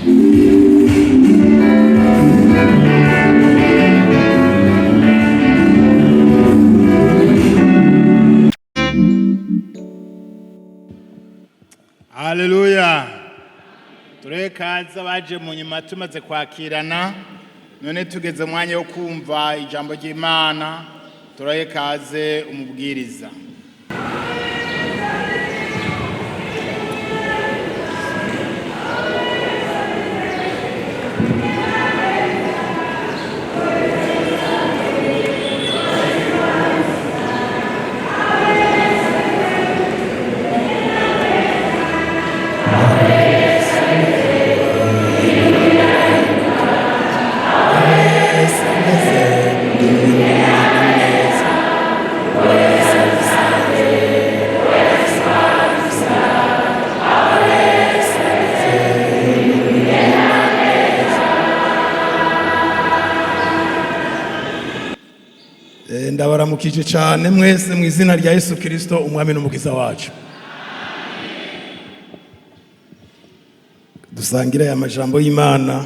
Haleluya! Turekaza baje mu nyuma tumaze kwakirana. None tugeze umwanya wo kumva ijambo ry'Imana. Turekaze umubwiriza. Ndabaramukije cyane mwese mu izina rya Yesu Kirisito, umwami n'umukiza wacu. Dusangire aya majambo y'Imana.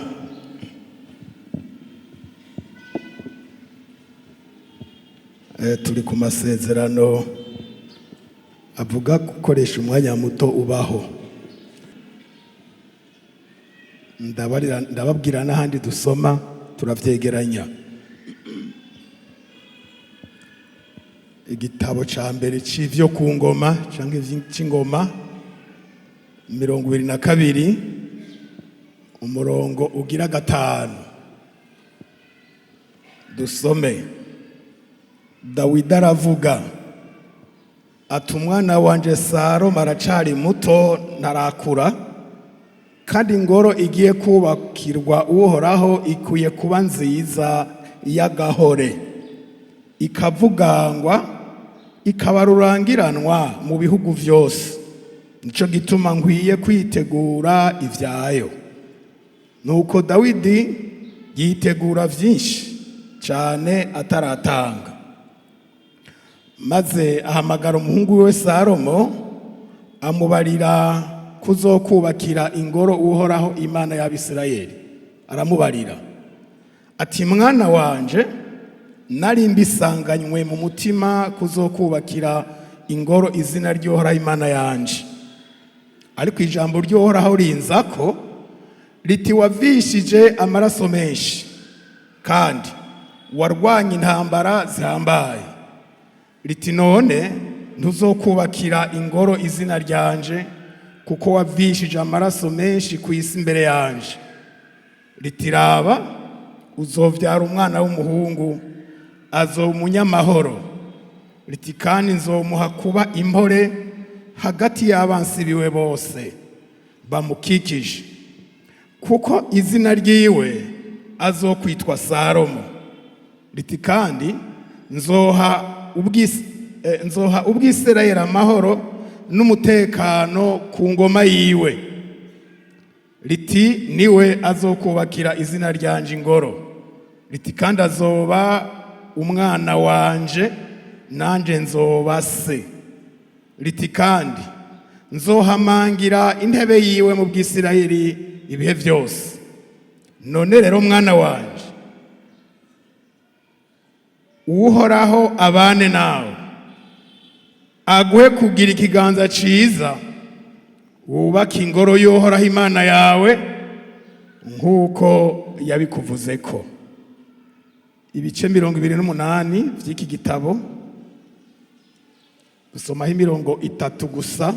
Turi ku masezerano avuga gukoresha umwanya muto ubaho. Ndababwira n'ahandi dusoma turavyegeranya. Igitabo ca mbere c'ivyo ku ngoma canke c'ingoma, 22, umurongo ugira 5, dusome. Dawidi aravuga ati: "Umwana wanje Salomo aracari muto, ntarakura, kandi ingoro igiye kubakirwa Uhoraho ikwiye kuba nziza y'agahore, ikavugangwa, ikaba rurangiranwa mu bihugu byose. Nico gituma nkwiye kwitegura ivyayo." Nuko Dawidi yitegura vyinshi cyane ataratanga, maze ahamagara umuhungu we Salomo, amubarira kuzokubakira ingoro Uhoraho Imana y'Abisirayeli. Aramubarira ati: "Mwana wanje, nari mbisanganywe mu mutima kuzokubakira ingoro izina ry'Uhoraho Imana yanje. Ariko ijambo ry'Uhoraho rinzako riti: 'Wavishije amaraso menshi kandi warwanye intambara zihambaye.' Riti: 'None ntuzokubakira ingoro izina ryanje, kuko wavishije amaraso menshi ku isi imbere yanje.' Riti: 'Raba, uzovyara umwana w'umuhungu, azoba umunyamahoro.' Riti: 'Kandi nzomuha kuba impore hagati y'abansi biwe bose bamukikije, kuko izina ryiwe azokwitwa Salomo.' Riti: 'Kandi nzoha ubwisirayeli amahoro n'umutekano ku ngoma yiwe.' Riti: 'Niwe azokubakira izina ryanje ingoro.' Riti: 'Kandi azoba umwana wanje, nanje nzoba se.' Riti: 'Kandi nzohamangira intebe yiwe mu bwisirayeli ibihe byose.' None rero, mwana wanje, Uhoraho abane nawe, aguhe kugira ikiganza ciza, wubake ingoro y'Uhoraho Imana yawe nk'uko yabikuvuze ko." Ibice 28 vy'iki gitabo, dusomaho imirongo itatu gusa.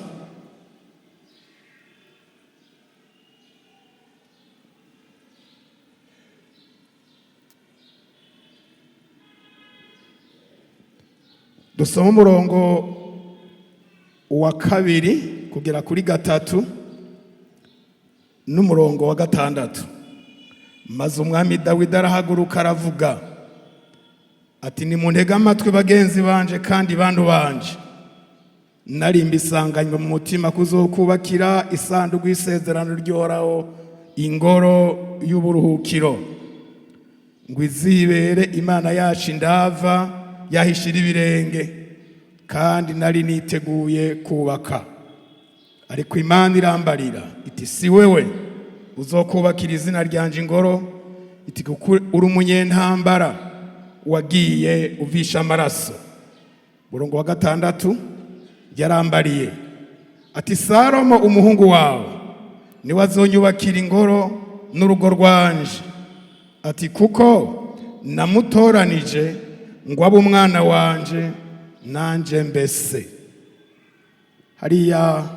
Dusoma umurongo wa 2 kugera kuri 3 n'umurongo wa 6. Maze umwami Dawidi arahaguruka, aravuga ati: "Nimuntege amatwi, bagenzi banje kandi bantu banje. Nari mbisanganywe mu mutima kuzokubakira isanduku y'isezerano ry'Uhoraho ingoro y'uburuhukiro, ngo izibere Imana yacu indava yahishira ibirenge. Kandi nari niteguye kubaka, ariko Imana irambarira iti: 'Si wewe. Uzokubakira izina ryanje ingoro, iti kuko uri umunyentambara wagiye uvisha amaraso. Murongo wa gatandatu, yarambariye ati: "Salomo umuhungu wawe niwe azonyubakira ingoro n'urugo rwanje," ati kuko namutoranije ngo abe umwana wanje, nanje mbese. Hariya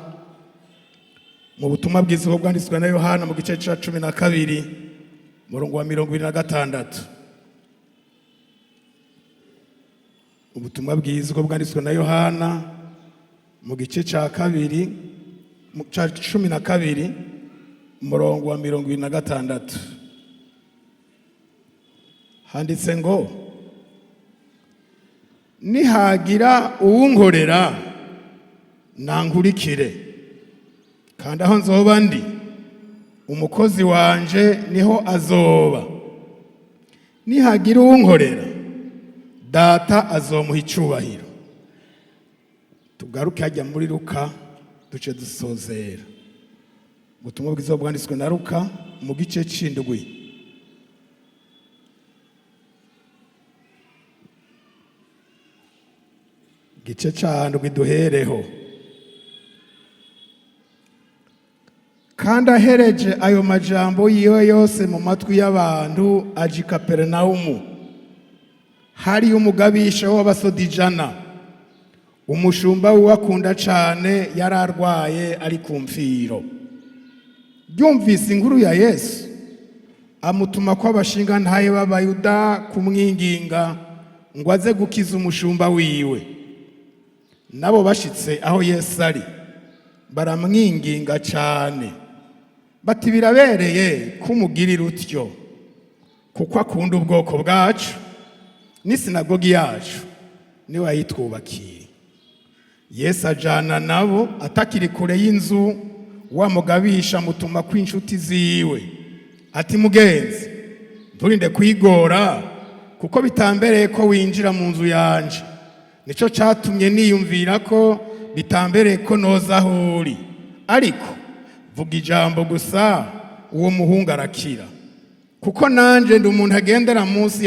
mu butumwa bwiza uko bwanditswe na Yohana mu gice cya 12, murongo wa 26, ubutumwa bwiza uko bwanditswe na Yohana mu gice cya kabiri, cya 12, umurongo wa 26, handitse ngo: "Nihagira uwunkorera nankurikire, kandi aho nzoba ndi, umukozi wanje niho azoba. Nihagira uwunkorera, Data azomuha icubahiro." Tugaruke hajya muri Luka, duce dusozera. Ubutumwa bwiza bwanditswe na Luka mu gice c'indwi, gice ca ndwi duhereho. Kandi ahereje ayo majambo yiwe yose mu matwi y'abantu, aja i Kaperinawumu. Hariyo umugabisha w'abasodijana, umushumba wiwe akunda cane yari arwaye ari ku mfiro. Yumvise inkuru ya Yesu, amutuma ko abashingantahe b'Abayuda kumwinginga ngo aze gukiza umushumba wiwe. Nabo bashitse aho Yesu ari, baramwinginga cane bati: "Birabereye kumugirira utyo, kuko akunda ubwoko bwacu, n'isinagogi yacu niwe yayitwubakiye." Yesu ajana nabo. Atakiri kure y'inzu, wa mugabisha mutuma kw'inshuti ziwe ati: "Mugenzi, nturinde kwigora, kuko bitambereye ko winjira mu nzu yanje. Nico catumye niyumvira ko bitambereye ko noza aho uri, ariko vuga ijambo gusa, uwo muhungu arakira. Kuko nanje ndi umuntu agendera munsi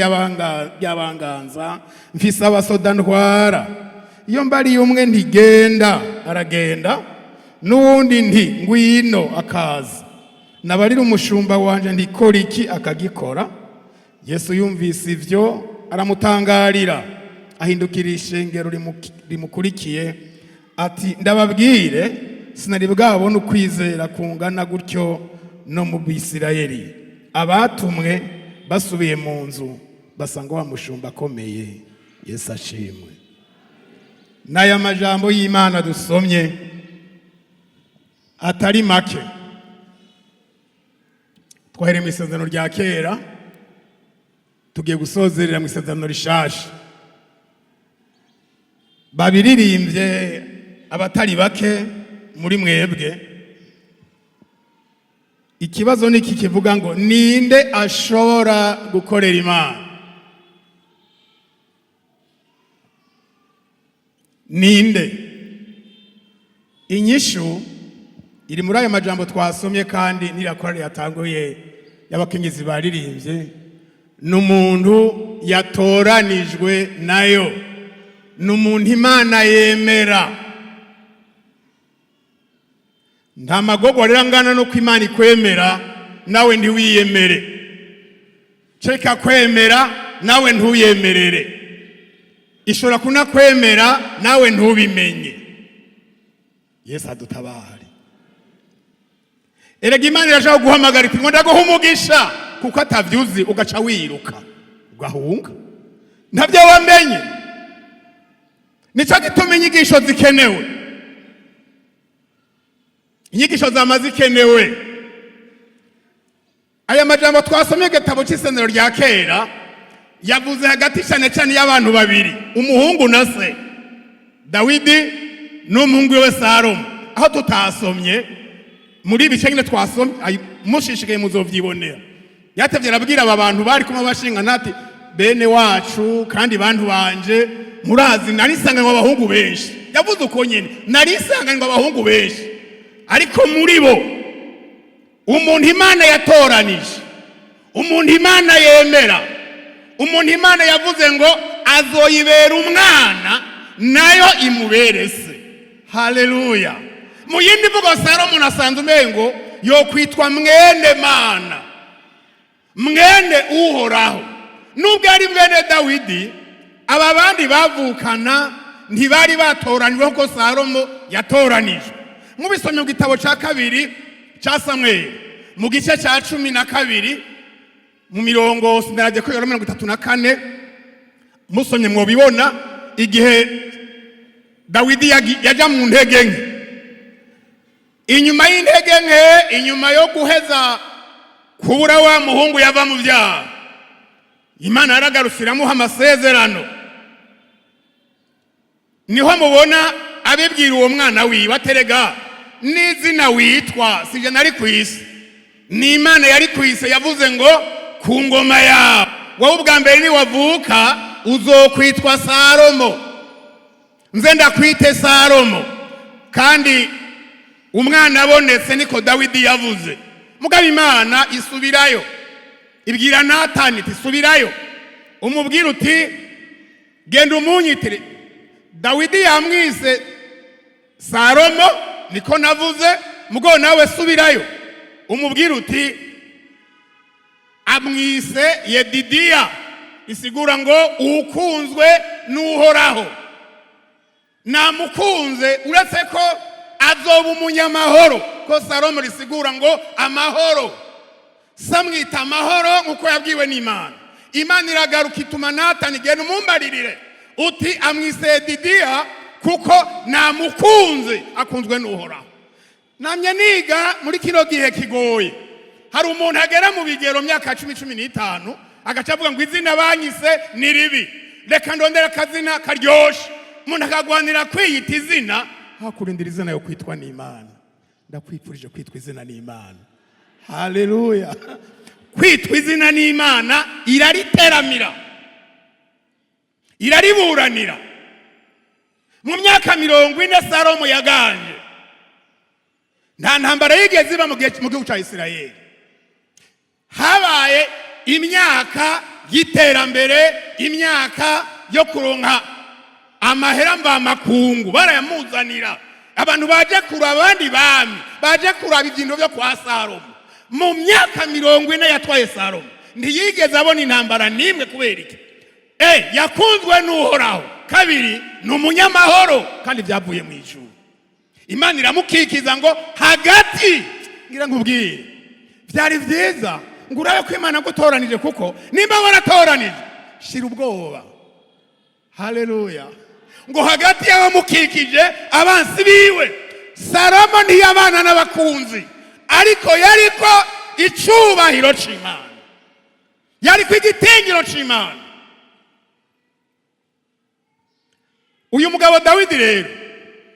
y'abanganza, mfise abasoda ntwara. Iyo mbariye umwe ntigenda, aragenda, n'uwundi nti ngwino, akaza. Nabarira umushumba wanje nti kora iki, akagikora." Yesu yumvise ivyo aramutangarira, ahindukira ishengero rimukurikiye ati: "Ndababwire, sinari bwabone ukwizera kungana gutyo no mu Bisirayeli." Abatumwe basubiye mu nzu, basanga wa mushumba akomeye. Yesu ashimwe. N'aya majambo y'Imana dusomye atari make, twahereye mu Isezerano rya Kera, tugiye gusozerera mu Isezerano Rishasha. Babiririmbye abatari bake muri mwebwe. Ikibazo ni iki kivuga ngo: ninde ashobora gukorera Imana? Ninde? Inyishu iri muri ayo majambo twasomye, kandi n'irakora yatanguye y'abakenyezi baririmbye. Ni umuntu yatoranijwe nayo, ni umuntu Imana yemera. Nta magorwa rero angana nuko Imana ikwemera nawe ntiwiyemere. Ceka kwemera nawe ntuyemerere, ishobora kunakwemera nawe ntubimenye. Yesu adutabare. Erega Imana irashaka guhamagara iti ngo ndaguha umugisha, kuko atavyuzi ugaca wiruka ugahunga, ntabyo wamenye. Nico gituma inyigisho zikenewe, inyigisho zama zikenewe. Aya majambo twasomye igitabo c'Isezerano rya Kera yavuze hagati cyane cyane y'abantu babiri, umuhungu na se, Dawidi n'umuhungu we Salomo. Aho tutasomye muri ibice nyine twasomye, mushishikaye muzovyibonera. Yatevye arabwira aba bantu bari kumwe bashinga ati: "Bene wacu kandi bantu banje, murazi nari nsanganywe abahungu benshi." Yavuze uko nyene: "Nari nsanganywe abahungu benshi, ariko muri bo Umuntu Imana yatoranije, umuntu Imana yemera, umuntu Imana yavuze ngo azoyibera umwana, nayo imubere se. Haleluya! Mu yindi mvugo, Salomo asanze umengo yokwitwa mwene Mana, mwene Uhoraho. Nubwo ari mwene Dawidi, aba bandi bavukana ntibari batoranyijwe nk'uko Salomo yatoranijwe. Mubisomye mu gitabo cya kabiri cya Samweli, mu gice cya 12, mu mirongo, sinarajye ko 34, musomye mwobibona igihe Dawidi yaja mu ntege nke. Inyuma y'intege nke, inyuma yo guheza kubura wa muhungu yava mu byaha, Imana yaragarutse iramuha amasezerano. Niho mubona abibwira uwo mwana wiwe, aterega n'izina witwa sije nari ku isi, ni Imana yari ku isi. Yavuze ngo ku ngoma yawe, wowe ubwa mbere niwavuka uzokwitwa Salomo, nze ndakwite Salomo. Kandi umwana abonetse, niko Dawidi yavuze. Mugabo Imana isubirayo ibwira Natani iti: "Subirayo umubwire uti genda umunyitire Dawidi yamwise Salomo, niko navuze. Mugo nawe subirayo umubwire uti amwise Yedidiya, isigura ngo ukunzwe n'Uhoraho. Namukunze, uretse ko azoba umunyamahoro, ko Salomo risigura ngo amahoro." Samwita amahoro nk'uko yabwiwe n'Imana. Imana iragaruka ituma Natani: "Genda umumbaririre uti amwise Yedidiya kuko namukunze, akunzwe n'Uhoraho." Namye niga muri kino gihe kigoye, hari umuntu agera mu bigero myaka 10, 15, agaca avuga ngo izina banyise ni ribi, reka ndondera akazina karyoshe. Umuntu akagwanira kwiyita izina hakurindira izina yo kwitwa n'Imana. Ndakwifurije kwitwa izina n'Imana. Haleluya! Kwitwa izina n'Imana irariteramira, irariburanira. Mu myaka 40 Salomo yaganje, nta ntambara yigeze iba mu gihugu cya Isirayeli. Habaye imyaka y'iterambere, imyaka yo kuronka amahera mvamakungu, barayamuzanira. Abantu baje kuraba abandi bami, baje kuraba ibyintu byo kwa Salomo. Mu myaka 40 yatwaye Salomo, ntiyigeze abona intambara n'imwe. Kubera iki? Yakunzwe n'Uhoraho. Kabiri, ni umunyamahoro, kandi byavuye mu ijuru. Imana iramukikiza ngo hagati. Ngira nkubwire, byari byiza ngo urabe ko Imana gutoranije, kuko nimba waratoranije, shira ubwoba. Haleluya! Ngo hagati y'abamukikije, abansi biwe, Salomo ntiyabana n'abakunzi, ariko yariko icubahiro c'Imana, yariko igitinyiro c'Imana. Uyu mugabo Dawidi rero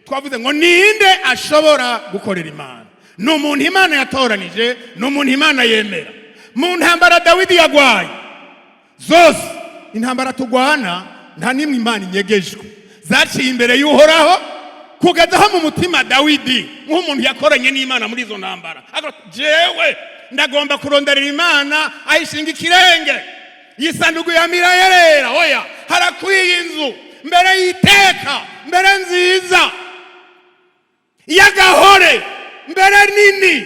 twavuze ngo ninde ashobora gukorera Imana? Ni umuntu Imana yatoranije, ni umuntu Imana yemera. Mu ntambara Dawidi yagwaye zose, intambara tugwana nta n'imwe Imana inyegejwe, zaciye imbere y'Uhoraho, kugeza aho mu mutima Dawidi, nk'umuntu yakoranye n'Imana muri izo ntambara, avuga ati, jewe ndagomba kuronderera Imana ayishinga ikirenge. Iyi sanduku ya mirayerera, oya, harakwiye inzu mbere y'iteka, mbere nziza y'agahore, mbere nini.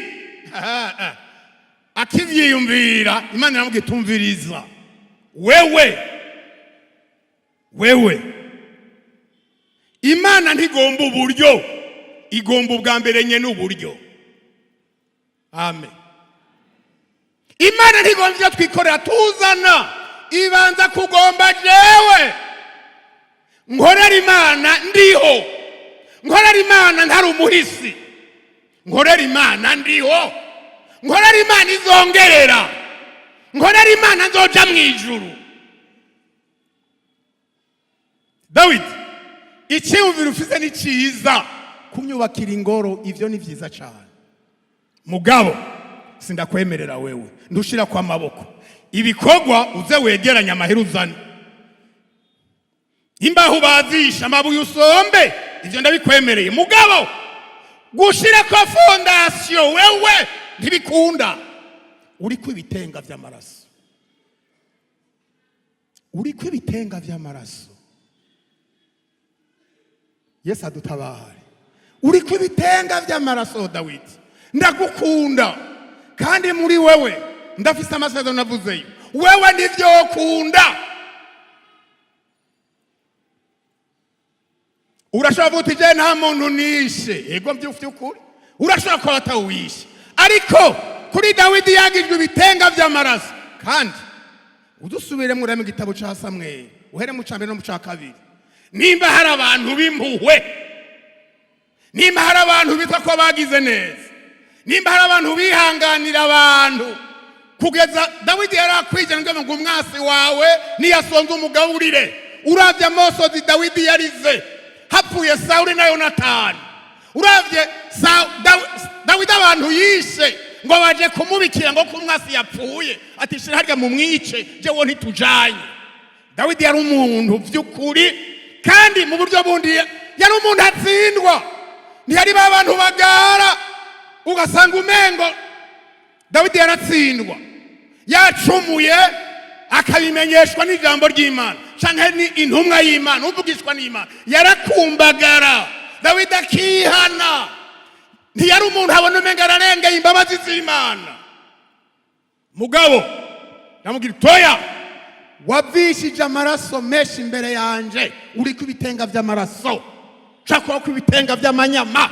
Akivyiyumvira, Imana iramubwira: "Tumviriza wewe, wewe." Imana ntigomba uburyo, igomba ubwa mbere nye n'uburyo. Amen. Imana ntigomba ibyo twikorera tuzana, ibanza kugomba jewe nkorera Imana ndiho, nkorera Imana ntari umuhisi, nkorera Imana ndiho, nkorera Imana izongerera, nkorera Imana nzoja mu ijuru. Dawidi, icyiyumviro ufise ni cyiza, kunyubakira ingoro, ivyo ni vyiza cyane. Mugabo sindakwemerera wewe, ndushira kwa maboko ibikorwa. Uze wegeranya amahera, uzane imbaho ubazisha, amabuye usombe, ivyo ndabikwemereye. Mugabo gushira ko fondation, wewe Ntibikunda. Uriko ibitenga vy'amaraso, uriko ibitenga vy'amaraso. Yesu adutabare. Uriko ibitenga vy'amaraso, Dawidi. Ndagukunda, kandi muri wewe ndafise amasezerano navuzeyo. Wewe ntivyokunda. Urashobora kuvuga uti: "Je nta muntu nishe." Yego, vy'ukuri urashobora kuba atawuwishe, ariko kuri Dawidi yagijwe ibitenga vy'amaraso. Kandi udusubiremo, urebe mu gitabo ca Samweli, uhere mu ca mbere no mu ca kabiri, nimba hari abantu b'impuhwe, nimba hari abantu bitwa ko bagize neza, nimba hari abantu bihanganira abantu kugeza Dawidi yari akwije ngo umwasi wawe niyasonze umugaburire. Uravye amosozi Dawidi yarize hapfuye Sawuli na Yonatani, uravye Dawidi abantu yishe ngo baje kumubikira ngo ko umwasi yapfuye, ati: "Shira harya mumwice, jewe ntitujanye." Dawidi yari umuntu vy'ukuri, kandi mu buryo bundi yari umuntu atsindwa. Ntiyari ba bantu bagara ugasanga umengo. Dawidi yaratsindwa, yacumuye akabimenyeshwa n'ijambo ry'Imana canke ni intumwa y'Imana, uvugishwa n'Imana, yarakumbagara Dawidi akihana. Ntiyari umuntu abona umenga ararengeye imbabazi z'Imana. Mugabo namubwira: "Toya, wavishije amaraso menshi imbere yanje, uriko ibitenga vy'amaraso, ushaka ko ibitenga vy'amanyama,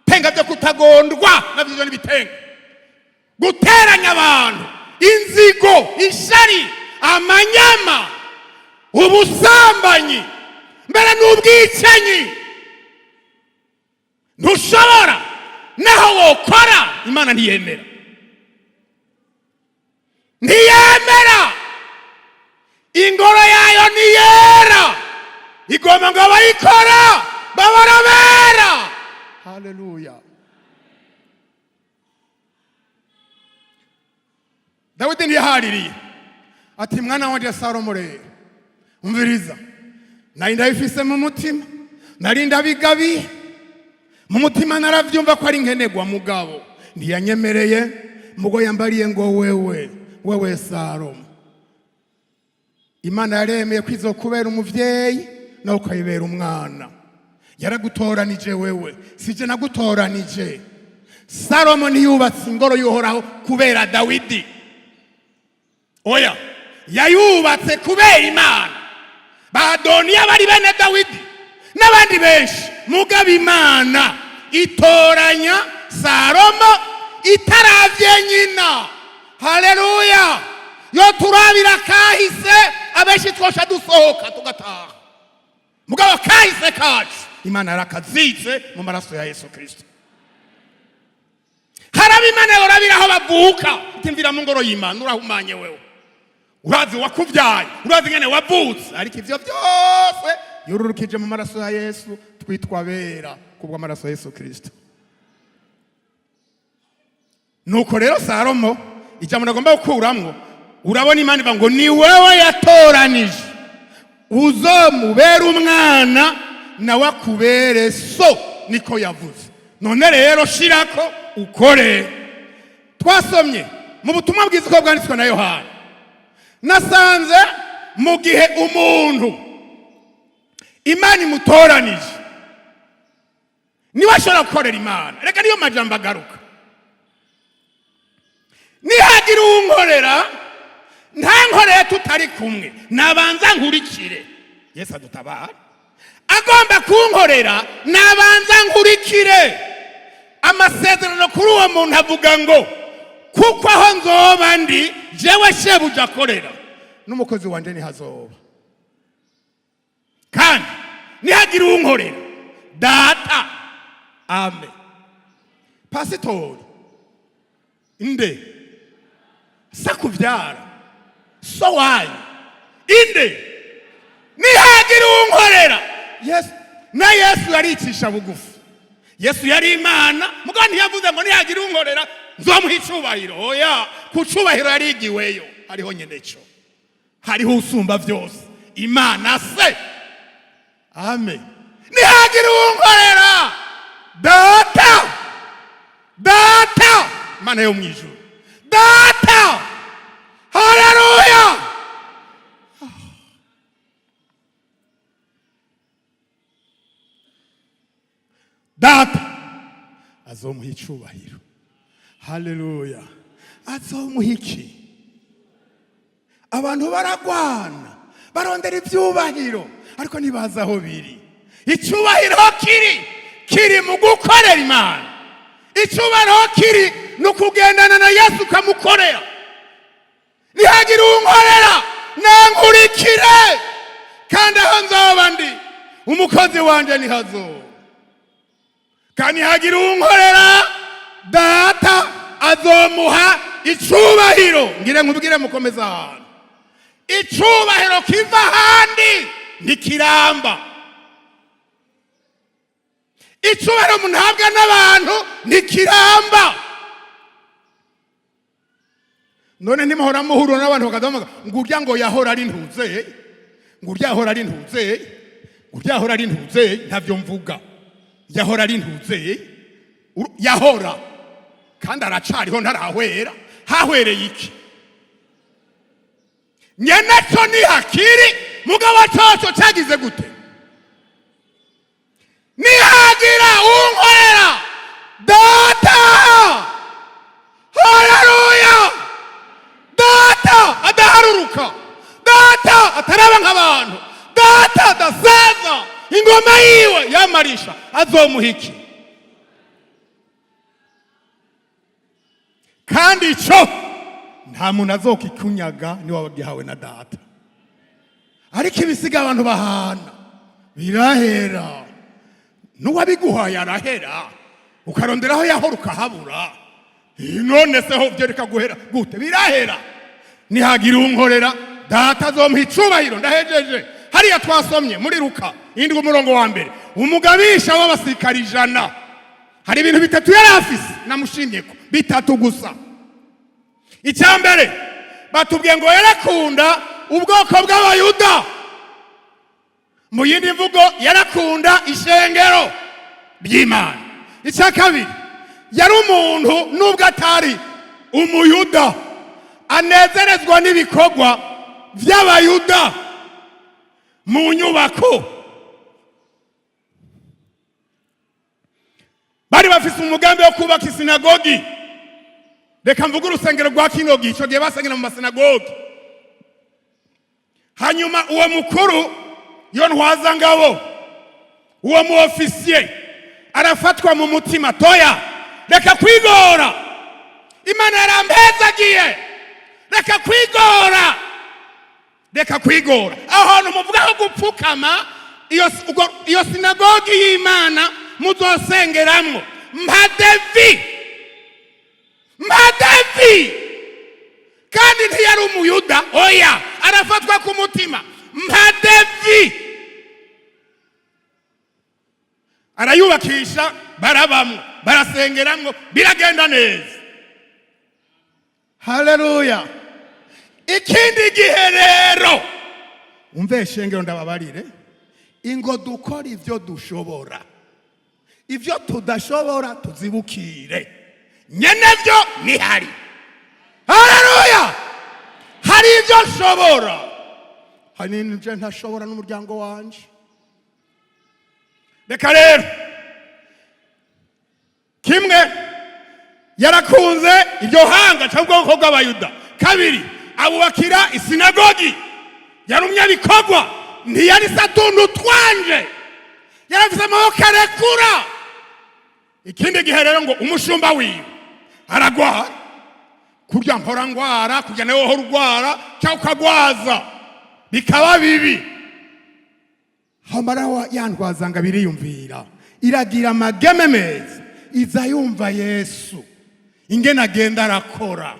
ibitenga vyo kutagondwa navyo n'ibitenga guteranya abantu, inzigo, ishari, amanyama, ubusambanyi, mbere n'ubwicanyi. Ntushobora, naho wokora, Imana ntiyemera, ntiyemera. Ingoro yayo niyera, igomba ngo abayikora babarabera." Haleluya! Dawidi ntiyahaririye, ati: "Mwana wanje Salomo, rero umviriza, nari ndabifise mu mutima, nari ndabigabiye mu mutima, naravyumva ko ari nkenerwa, mugabo ntiyanyemereye. Mugo yambariye ngo wewe, wewe Salomo, Imana yaremeye ko izokubera umuvyeyi nawe ukayibera umwana. Yaragutoranije wewe, sije nagutoranije." Salomo ntiyubatse ingoro y'Uhoraho kubera Dawidi, oya, yayubatse kubera Imana. Ba Adoniya bari bene Dawidi n'abandi benshi, mugabo Imana itoranya Salomo itaravye nyina. Haleluya! Yo turabira kahise, abenshi twosha dusohoka tugataha, mugabo kahise kacu Imana yarakazitse mu maraso ya Yesu Kristo. Haraba Imana yorabira aho bavuka, itimvira mu ngoro y'Imana, urahumanye wewe, urazi wakubyaye, urazi ingene wavutse. Ariko ivyo byose yururukije mu maraso ya Yesu, twitwa bera kubw'amaraso ya Yesu Kristo. Nuko rero Salomo, ijambo nagomba gukuramwo, urabona Imana ivuga ngo ni wewe yatoranije uzomubera umwana, nawe akubere so, niko yavuze. None rero shirako ukore. Twasomye mu butumwa bwiza uko bwanditswe na Yohana. Nasanze mu gihe umuntu Imana imutoranije, niwe ashobora gukorera Imana. Reka niyo majambo agaruka: "Nihagira uwunkorera, ntankorere tutari kumwe, nabanza nkurikire." Yesu adutabara. Agomba kunkorera nabanza nkurikire. Amasezerano kuri uwo muntu avuga ngo: "Kuko aho nzoba ndi jewe shebuja akorera, n'umukozi wanje nihazoba. Kandi nihagira uwunkorera, Data." Amen. Pasitori nde sakuvyara so wanyu inde? Nihagira uwunkorera. Yesu na Yesu yaricisha bugufi. Yesu yari Imana, mugabo ntiyavuze ngo nihagira unkorera nzomuha icubahiro. Oya, ku cubahiro yarigiweyo, hariho nyeneco, hariho usumba vyose, Imana Se. Amen. Nihagira uwunkorera, Data, Data. Imana yo mu ijuru, Data. Haleluya! Data azomuha icubahiro. Haleluya! Azomuha iki? Abantu baragwana, barondera ibyubahiro, ariko ntibazi aho biri. Icyubahiro kiri mu gukorera Imana. Icyubahiro kiri ni ukugendana na Yesu ukamukorera. Ntihagire unkorera nankurikire, kandi aho nzoba ndi, umukozi wanjye nihazoba. Kandi ntihagire unkorera, Data azomuha icubahiro. Ngire nkubwire, mukomeza ahantu icubahiro kiva ahandi ntikiramba. Icubahiro umuntu ahabwa n'abantu ntikiramba. None ntimuhora muhura n'abantu bakazamuka ngo urya ngo yahora ari ntuze, ngo urya yahora ari ntuze, ngo urya yahora ari ntuze? Ntabyo mvuga. Yahora ari ntuze, yahora kandi aracariho, ntarahwera. Hahwereye iki? Nyeneco ntihakiri, mugabo coco cyagize gute? Nihagira unkorera, Data, haleluya, Data adaharuruka, Data ataraba nk'abantu, Data adasaza, ingoma yiwe yamarisha, azomuha iki? Kandi ico nta muntu azokikunyaga niwe wagihawe na Data. Ariko ibisiga abantu bahana birahera, n'uwabiguhaye arahera, ukarondera aho yahora ukahabura. None se ho byo reka guhera gute? Birahera. Nihagira unkorera, Data azomuha icubahiro. Ndahejeje. Hariya twasomye muri Luka 7 umurongo wa 1, umugabisha w'abasirikari 100, hari ibintu bitatu yari afise namushimye ko bitatu gusa. Icya mbere, batubwiye ngo yarakunda ubwoko bw'Abayuda. Mu yindi mvugo, yarakunda ishengero ry'Imana. Icya kabiri, yari umuntu, nubwo atari Umuyuda, anezerezwa n'ibikorwa by'Abayuda mu nyubako. Bari bafise umugambi wo kubaka isinagogi. Reka mvuge urusengero rwa kino gihe, icyo gihe basengera mu masinagogi. Hanyuma uwo mukuru, iyo ntwazangabo, uwo mu ofisiye, arafatwa mu mutima: toya, reka kwigora, Imana yarampezagiye, reka kwigora, reka kwigora. Aho hantu muvuga ko gupfukama, iyo sinagogi y'Imana muzosengeramwo, mpa devis, mpa devis. Kandi ntiyari Umuyuda, oya. Arafatwa ku mutima: mpa devis. Arayubakisha, barabamwo, barasengeramwo, biragenda neza. Haleluya! Ikindi gihe rero, umve shengero, ndababarire, ingo dukora ibyo dushobora, ibyo tudashobora tuzibukire nyenevyo nihari. Haleluya! Hari ibyo nshobora, hari n'ibyo ntashobora n'umuryango wanje. Reka rero, kimwe, yarakunze iryo hanga cyangwa ubwoko bw'Abayuda. Kabiri, abubakira isinagogi. Yarumye bikorwa, ntiyari satuntu twanje, yarafise amaboko arekura. Ikindi gihe rero, ngo umushumba wiwe aragwara. Kurya mpora ngwara, kurya nawe uhora urwara cyangwa ukagwaza, bikaba bibi. Hamara yandwazanga, biriyumvira, iragira amageme meza, iza yumva Yesu ingene agenda arakora.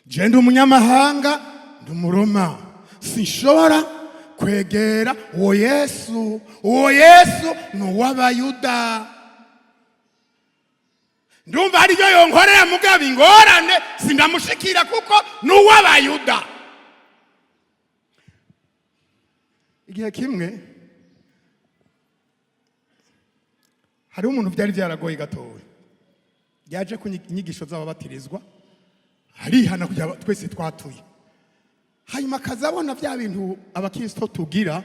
Je ndi umunyamahanga, ndi Umuroma, sinshobora kwegera uwo Yesu. Uwo Yesu ni uw'Abayuda. Ndumva hari ibyo yonkorera, mugabo ingorane sindamushikira kuko ni uw'Abayuda. Igihe kimwe hariho umuntu byari byaragoye gatoya. Yaje ku inyigisho z'ababatirizwa, arihana kugira twese twatuye. Hanyuma akaza abona bya bintu abakristo tugira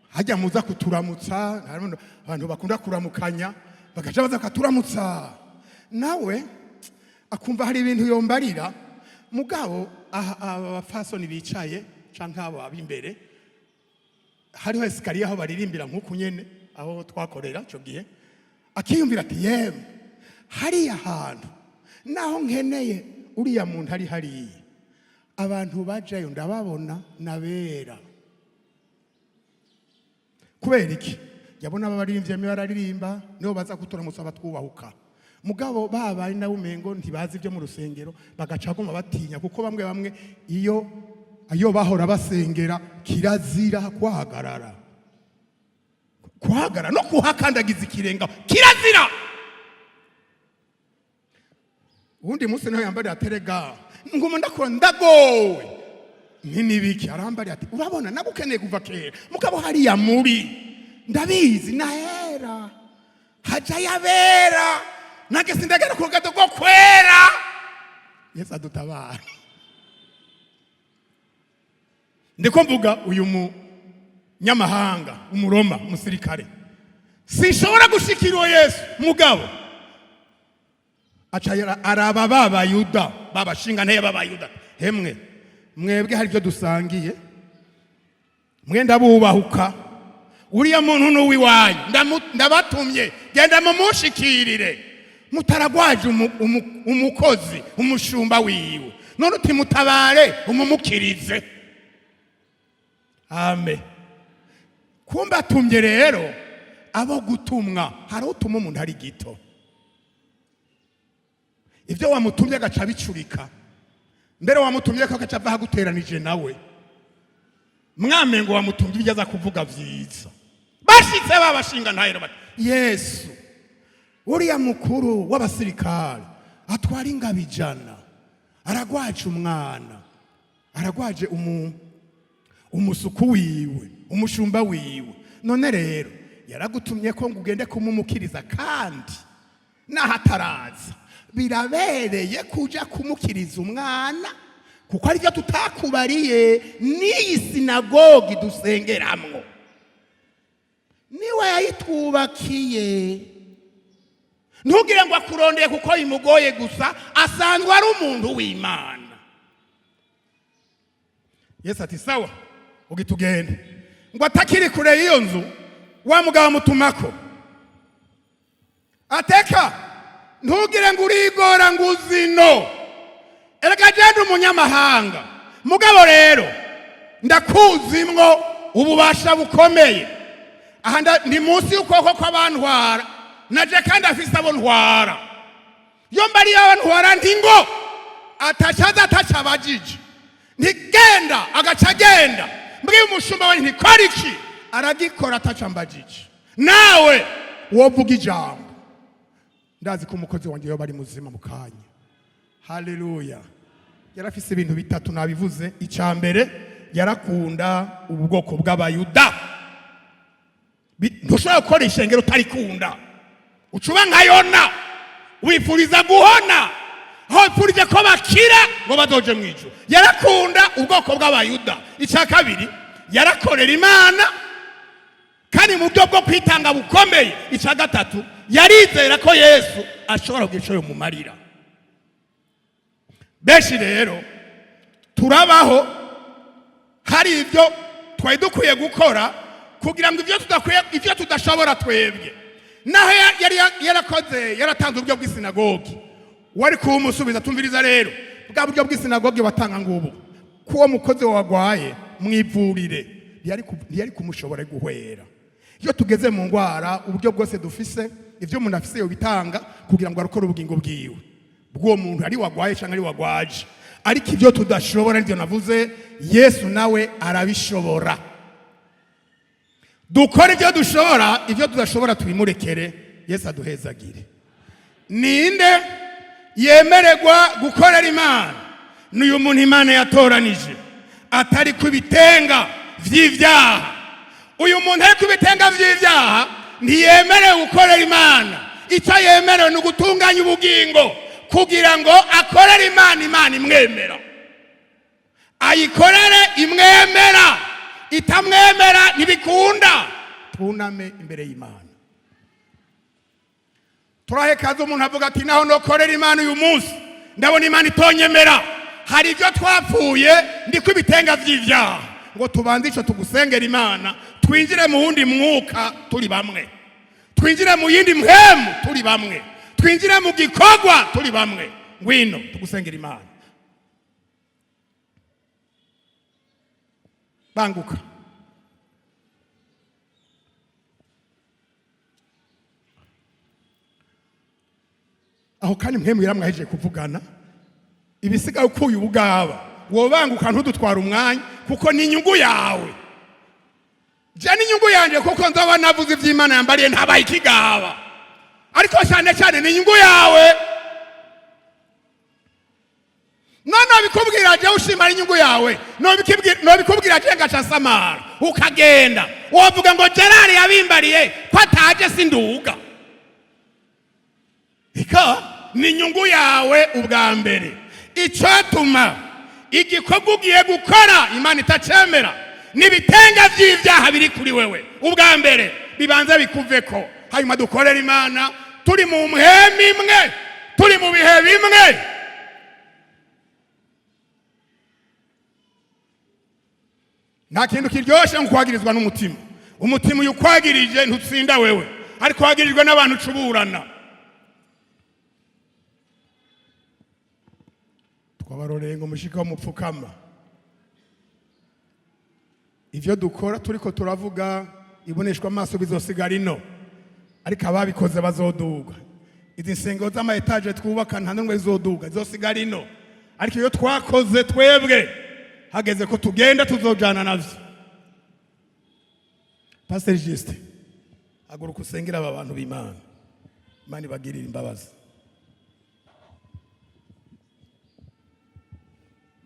hajya muza kuturamutsa. Harimo abantu bakunda kuramukanya, bagaca baza bakaturamutsa. Nawe akumva hari ibintu yombarira. Mugabo aha aba bafasoni bicaye canke abo ab'imbere, hariho escalier aho baririmbira nk'uku nyene aho twakorera ico gihe. Akiyumvira ati: "Yemwe, hariya hantu naho nkeneye uriya muntu ari hariya, abantu bajayo ndababona nabera." Kubera iki? Yabona abaririmbyi bararirimba, nibo baza kuturamutsa, batwubahuka. Mugabo babaye nawe umengo ntibazi ibyo mu rusengero, bagaca baguma batinya, kuko bamwe bamwe iyo bahora basengera kirazira kuhagarara, kuhagarara no kuhakandagiza ikirenga kirazira. Uwundi munsi niho yambariye aterega nguma ndakora ndagowe nti: "Nibiki?" Arambariye ati: "Urabona, nagukeneye kuva kera, mugabo hariya muri ndabizi nahera haja yabera, nange sindagera ku rugendo rwo kwera." Yesu adutabara. Ndiko mvuga uyu munyamahanga, umuroma, umusirikare. Sinshobora gushikira uwo Yesu, mugabo aca araba ba Bayuda, babashinga nteye b'Abayuda: "Hemwe mwebwe, hari ibyo dusangiye, mwenda bubahuka. Uriya muntu n'uwiwanyu, ndabatumye, genda mumushikirire. Mutaragwaje umukozi, umushumba wiwe, none uti mutabare umumukirize." Ame kumba atumye rero abo gutumwa. Hari utuma umuntu ari gito, ibyo wamutumye agaca bicurika. Mbere wamutumye ko agaca ava ahaguteranije nawe, mwame ngo wamutumye ibyo aza kuvuga vyiza. Bashitse babashinga ntahero bati: "Yesu, uriya mukuru w'abasirikare atwara ingabo 100 aragwaje umwana, aragwaje umusuku wiwe, umushumba wiwe. None rero yaragutumye ko ngo ugende kumumukiriza, kandi naho ataraza birabereye kuja kumukiriza umwana, kuko aribyo tutakubariye. N'iyi sinagogi dusengeramwo niwe yayitwubakiye. Ntugire ngo akurondeye kuko bimugoye gusa, asanzwe ari umuntu w'Imana." Yesu ati: "Sawa, ugitugende." Ngo atakiri kure y'iyo nzu, wa mugabo amutumako ateka: "Ntugire ngo urigora ngo uzino. Erega genda umunyamahanga, mugabo rero ndakuzimwo ububasha bukomeye. Aha ndi munsi y'ukuboko kw'abantwara, naje kandi afise abo ntwara. Iyo mbariye abo ntwara nti ngo atacaza ataca abajije, ntigenda agaca agenda. Mbwiye umushumba wanjye ntikora iki, aragikora ataca mbajije. Nawe wovuga ijambo, ndazi ko umukozi wanjye yoba ari muzima mu kanya." Haleluya! Yarafise ibintu bitatu nabivuze. Icya mbere, yarakunda ubu bwoko bw'Abayuda. Ntushobora gukora ishengero utarikunda, ucuba nka Yona, wifuriza guhona aho wifurije ko bakira ngo bazoje mu ijuru. Yarakunda ubwoko bw'Abayuda. Icya kabiri, yarakorera Imana kandi mu buryo bwo kwitanga bukomeye. Icya gatatu, yarizera ko Yesu ashobora kugira icyo yomumarira. Benshi rero turabaho hari ibyo twari dukwiye gukora kugira ngo ibyo tudakwiye, ibyo tudashobora twebwe. Naho yari yarakoze, yaratanze uburyo bw'isinagogi, wari kuwumusubiza: "Tumviriza rero, bwa buryo bw'isinagogi watanga ngubu, ko uwo mukozi wagwaye mwivurire." Ntiyari kumushobora guhwera. Iyo tugeze mu ndwara, uburyo bwose dufise, ibyo umuntu afise yobitanga kugira ngo arokore ubugingo bwiwe, bw'uwo muntu ari wagwaye cyangwa ari wagwaje. Ariko ibyo tudashobora, nibyo navuze, Yesu nawe arabishobora. Dukore ibyo dushobora, ibyo tudashobora tubimurekere. Yesu aduhezagire. Ninde yemererwa gukorera Imana? N'uyu muntu Imana yatoranije, atari ku ibitenga vy'ivyaha. Uyu muntu ari ku ibitenga vy'ivyaha ntiyemerewe gukorera Imana. Icyo yemerewe ni ugutunganya ubugingo kugira ngo akorere Imana, Imana imwemera, ayikorere imwemera. Itamwemera ntibikunda. Twuname imbere y'Imana. Turahekaza umuntu avuga ati: "Naho nokorera Imana uyu munsi, ndabona Imana itonyemera, hari ibyo twapfuye, ndiko ibitenga vy'ivyaha." Ngo tubanze ico tugusengera Imana, twinjire mu wundi mwuka turi bamwe, twinjire mu yindi mpemu turi bamwe, twinjire mu gikorwa turi bamwe. Ngwino tugusengera Imana. Banguka. Aho kandi mpemu yaramwahejeje kuvugana ibisigaye ukuye ubugaba. Wobanguka, ntudutwara umwanya, kuko ni inyungu yawe, je n'inyungu yanje, kuko nzoba navuze ivy'Imana yambariye, ntabaye ikigaba. Ariko cyane cyane ni inyungu yawe. None nobikubwira je ushima ari inyungu yawe, nobikubwira je ngaca nsamara ukagenda, wovuga ngo Gerard yabimbariye ko ataje sinduga. Ika ni inyungu yawe ubwa mbere. Icyatuma igikorwa ugiye gukora Imana itacemera n'ibitenga by'ibyaha biri kuri wewe, ubwa mbere bibanza bikuveko, hanyuma dukorere Imana turi mu mpemu imwe, turi mu bihe bimwe. Nta kintu kiryoshye nko kwagirizwa n'umutima. Umutima uyu ukwagirije ntutsinda wewe, ariko wagirijwe n'abantu ucuburana. Twabaroreye ngo mushike mupfukama. Ivyo dukora turiko turavuga iboneshwa amaso bizosigara ino, ariko ababikoze bazoduga. Izi nsengero z'ama étages twubaka nta n'umwe zizoduga, zizosigara ino. Ariko iyo twakoze twebwe, hageze ko tugenda, tuzojana navyo. Pastor Justin, haguruka usengera aba bantu b'Imana, Imana ibagirire imbabazi.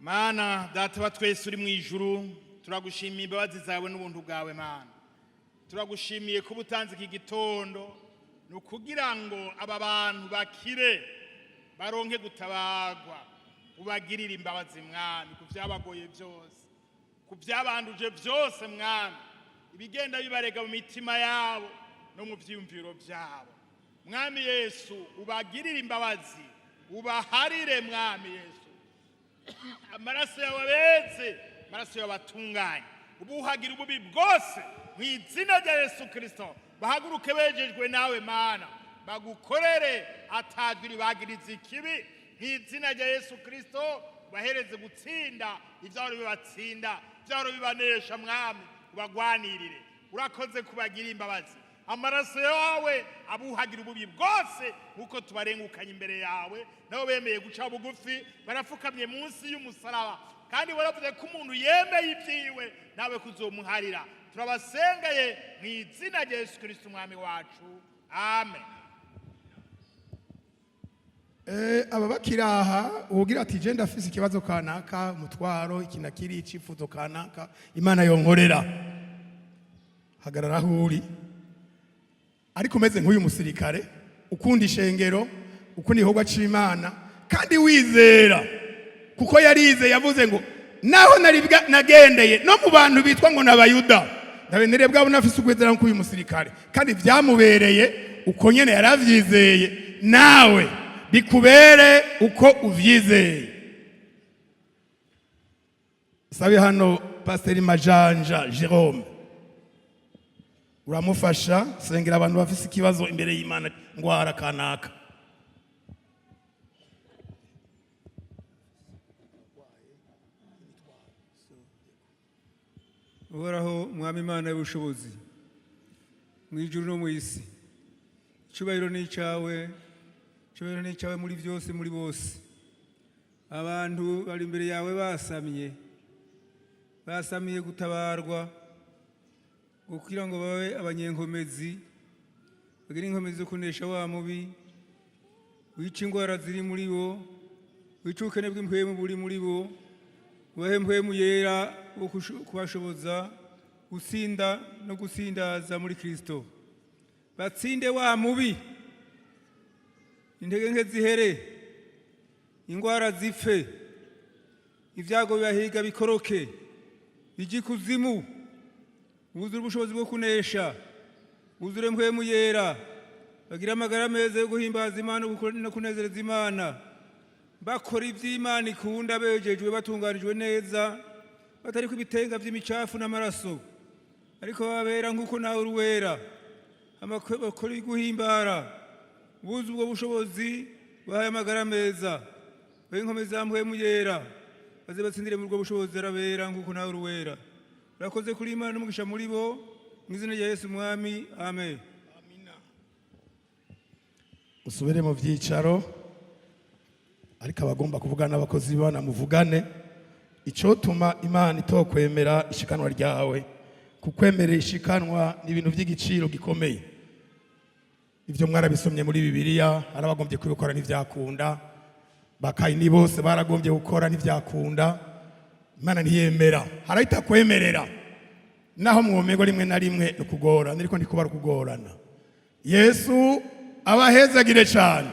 Mana Data wa twese uri mu ijuru, turagushimiye imbabazi zawe n'ubuntu bwawe. Mana, turagushimiye kuba utanze iki gitondo ni ukugira ngo aba bantu bakire, baronke gutabarwa. Ubagirire imbabazi, Mwami, ku byabagoye byose, ku byabanduje byose. Mwami, ibigenda bibarega mu mitima yabo no mu byiyumviro byabo, Mwami Yesu, ubagirire imbabazi, ubaharire. Mwami Yesu, amaraso yawe abeze, amaraso yawe atunganye, ubuhagira ububi bwose mu izina rya Yesu Kirisito. Bahaguruke bejejwe nawe, Mana, bagukorere atajwi ribagiriza ikibi. Mu izina rya Yesu Kirisito, bahereze gutsinda ibyahora bibatsinda, ibyahora bibanesha. Mwami, ubagwanirire. Urakoze kubagira imbabazi. Amaraso yawe abuhagira ububi bwose nk'uko tubarengukanye imbere yawe. Nabo bemeye guca bugufi, barapfukamye munsi y'umusaraba, kandi waravuze ko umuntu yemeye ibyiwe nawe kuzomuharira. Turabasengeye mu izina rya Yesu Kirisito Umwami wacu, amen. Aba bakiri aha, ugira ati: "Je ndafise ikibazo kanaka, umutwaro iki na kiri, icifuzo kanaka Imana yonkorera," hagarara aho uri. Ariko umeze nk'uyu musirikare, ukunda ishengero, ukunda igikorwa c'Imana, kandi wizera, kuko yarize, yavuze ngo: "Naho nari nagendeye no mu bantu bitwa ngo n'Abayuda, ndabenere bwabo, nafise ukwizera nk'uyu musirikare." Kandi vyamubereye uko nyene yaravyizeye. Nawe bikubere uko uvyizeye. Sabe hano Pasiteri Majanja Jerome, uramufasha sengera abantu bafise ikibazo imbere y'Imana, ngwara kanaka. Uhoraho Mwami Imana y'ubushobozi mu ijuru no mu isi, icyubahiro ni icyawe, icyubahiro ni icyawe muri byose, muri bose. Abantu bari imbere yawe basamye, basamiye gutabarwa kugira ngo babe abanyenkomezi, bagire inkomezi zo kunesha wa mubi, wica indwara ziri muri bo, wica ubukene bw'impwemu buri muri bo, ubahe mpwemu yera wo kubashoboza gutsinda no gutsindaza muri Kristo, batsinde wa mubi. Intege nke zihere, ingwara zipfe, ibyago bibahiga bikoroke, bijye ikuzimu. Buzure ubushobozi bwo kunesha, buzure Mpwemu Yera, bagire amagara meza yo guhimbaza Imana no kunezereza Imana, bakora iby'Imana ikunda, bejejwe, batunganijwe neza, batari ku ibitenga by'imicafu n'amaraso, ariko babera nk'uko nawe uri wera. Bakora guhimbara buze ubwo bushobozi, bahaye amagara meza, bahe inkomezi za Mpwemu Yera, baze batsindire muri ubwo bushobozi, arabera nk'uko nawe uri wera. Urakoze kuri Imana n'umugisha muri bo, mu izina rya Yesu Mwami, amen. Usubire mu byicaro, ariko abagomba kuvugana n'abakozi b'Imana muvugane. Icyotuma Imana itokwemera ishikanwa ryawe, kukwemerera ishikanwa ni ibintu by'igiciro gikomeye. Ibyo mwarabisomye muri Bibiliya. Hari abagombye kubikora ntibyakunda, bakayini bose baragombye gukora ntibyakunda. Imana ntiyemera, harahita kwemerera naho mwomerwa rimwe na rimwe ni ukugorana, ariko ndikubara kugorana. Yesu abahezagire cyane.